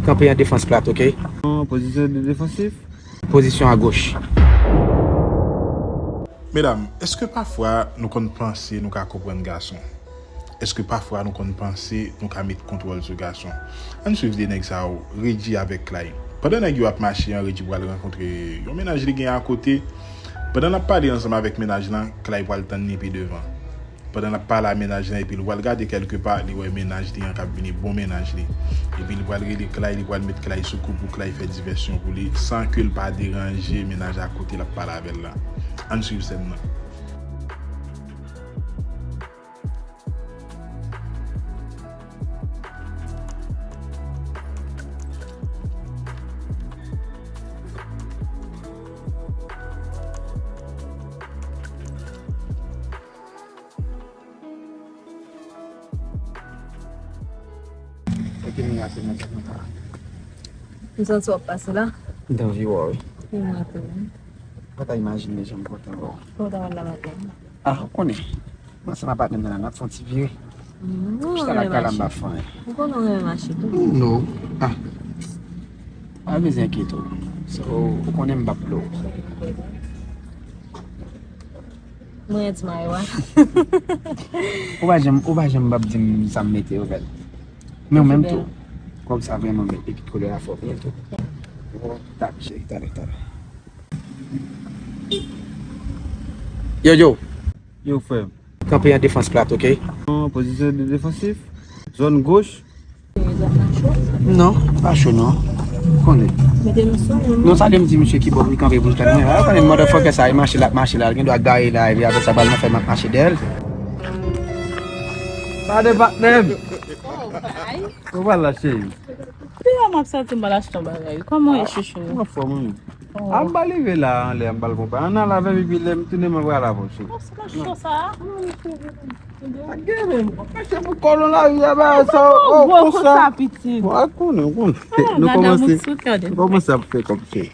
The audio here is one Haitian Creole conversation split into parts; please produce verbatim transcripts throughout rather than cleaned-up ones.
Kanpe an defans plat, oke? An pozisyon de defansif. Pozisyon agoch. Medam, èske pafwa nou konn panse nou ka konprann gason? Èske pafwa nou konn panse nou ka met kontwòl sou gason? Ann swiv de nèg sa yo, Regi avèk Clay. Pandan nèg yo ap mache an, Regi pral rankontre yon mennaj li gen akote. Pandan l ap pale ansanm avèk mennaj lan, Clay pral tann li pi devan. Pandan l ap pale a mennaj lan epi l pral gade kèlke pa, li wè mennaj li an k ap vini, bon mennaj li. Epi li pral rele Clay, li pral met Clay sou kou pou Clay fè divèsyon pou li, san ke l pa deranje mennaj akote l ap pale avè l la. Ann swiv sèn nan. M santi w ap pase la. M t anvi wè w wi. M pa ta imajine jan m kontan wè w. Kòman w ta wè l la maten? Ah, ou konnen. Mwen ansanm ak patnè m nan la, n ap fè yon ti vire. Jis a la kay la m pa fè anyen. Ou konnen w renmen mache tou. No. Ah. Pa bezwen enkyete w. So, ou konnen m p ap lou. Mwen ti mayo a. Ou pa janm, ou pa janm p ap di m sa m mete yo bèl. Men ou menm tou. Kòb sa vrèman bèl epi koulè a fò byen tou. Talè cheri, talè, talè. Yo, yo. Yo, frè m. Kanpe an defans plat, oke? An pozisyon de defansif. Zòn goch. Non, pa cho non. Konnen. Non, sa de m di misye ki bò pou l kanpe pou l tann mwen. A, konnen motherfucker sa, e mache l ap mache la, l gen dwa gaye la, epi apre sa, bal nan fè m ap mache dèyè l. Gade patnè m. Ou pral la, cheri. Deja m ap santi m pral achte yon bagay. Kòman w ye, chouchou? Mwen anfòm wi. A m pral rive la anlè, m pral pran pa. Ann al avè m epi lè m tounen mwen pral avè w, cheri. Sa cho sa. Pa gen menm. Mèche pou kòlon lari a bagay sa. Oh, gwo konsa. Pitit. Bon, a konnen, konnen. Nou kòmanse. Nou kòmanse ap fè kòm cheri.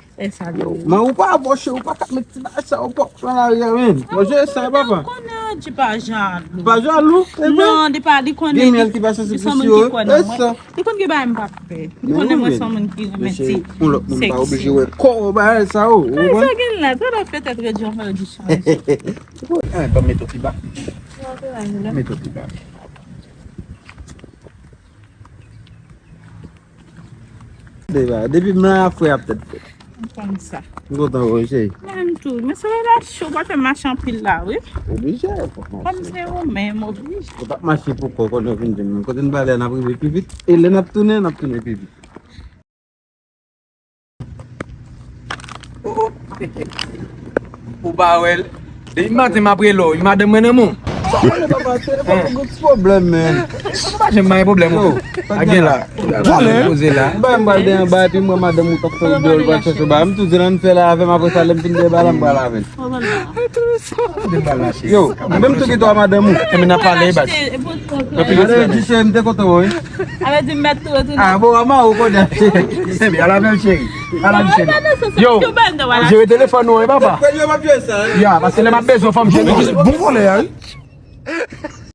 Yo, men ou pa avòche, ou pa ka met ti bagay sa yo pòp nan lari a, men. Mwen jere sa, papa. Konnen, di pa jalou. Pa jalou? Non, di pa, li konnen. Gen mèl ki pa santi plis yo, e sa. Li konn gen bagay m pa fè. Li konnen mwen se yon moun ki renmen ti. Yon lòt moun pa oblije wè kò bagay sa yo, ou konprann? Sa gen la, sa la fè tèt redi anvan yo di chanje. Ban m mete w pi ba. Mete w pi ba. Depi m la frè ap tèt frè. M konn sa. M kontan wè w cheri. Menm tou, men solèy la cho, w pral fè m mache anpil la wi. Oblije, fòk mache. Kòm se ou menm, oblije. Ou t ap mache pou kò w, konnen w vin jwenn mwen. Kote n prale a n ap rive pi vit. E lè n ap tounen, n ap tounen pi vit. Ou pa wè l. Depi maten m ap rele w, madanm mwen nan men w. Sa w konnen papa, telefòn mwen gen ti pwoblèm, men. Ou pa janm bay pwoblèm ou. A gen la. Vòlè. Poze la. Ou bay m pral deyò anba epi m wè madanm ou tòk fè w deyò l pral chèche w bagay. M tou di l ann fè la avè m, apre sa lè m fin deyò bagay la m pral avè l. Yo, mwen menm tou gen dwa madanm ou. Enben n ap pale baz. Anpil respè. Di cheri m te kontan wè w wi. Alè di m mèt tou retounen. Ah bon, ama ou konnen. Enben ala menm cheri. Ala di cheri. Yo, jere telefòn ou wi papa. Ya, paske lè m ap bezwen fanm cheri. Bon vòlè a wi.